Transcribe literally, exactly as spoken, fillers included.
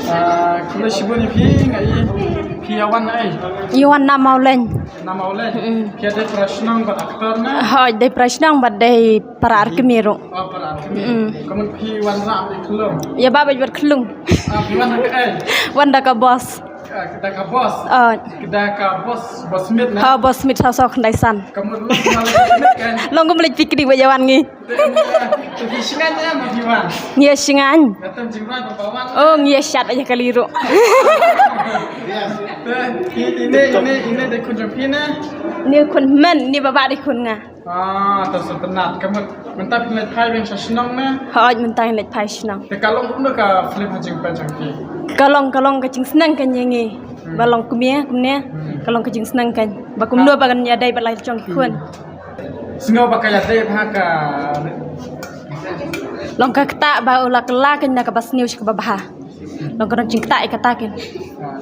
Ah, khublei shibun ïa phi, nga i phi ïa wan na ei? Ïa wan na Mawleng. Na Mawleng. Mm. Phi ïa dei para shnong bad actor ne? Hooid, dei para shnong bad dei para arkmie ruh. Oh, para arkmie. Mm. Ka mut phi wan rah bad khlung? Ïa ba bad khlung. Ah, phi wan da kaei? Wan da ka bos. Ah, da ka bos. Oh. Da ka bos, bos Smith ne? Ha, bos Smith saw saw khyndai san. Ka mut long kumba leit picnic kan? Long kumba leit picnic ba ïa wan ngi. Te phi sngewbha ne ma phi wan? Ngi sngewbha. Nga tam jingrwai ba ba wan. Oh, ngi shad ba ïa ka liru. Te ine, ine, ine dei khun jong phi ne? Ni khun men, ni baba dei khun nga. Ah, ta sngewtynnat. Ka mut mynta phi leit phai biang sha shnong ne? Hooid, mynta ngi leit phai shnong. Te ka long kumno ka film ha jingpeit jong phi? Ka long, ka long ka jingsneng ka ïa ngi. Hmm. Ba long kumne, kumne. Hmm. Ka long ka jingsneng ka. Ba kumno ba kan ïa dei bad la jong ki khun. Sngew ba ka ïa dei bha ka. Long ka ktah ba u la kylla ka na kaba sniew sha kaba bha. Long ka dang jingktah ïa kata kin. Ah,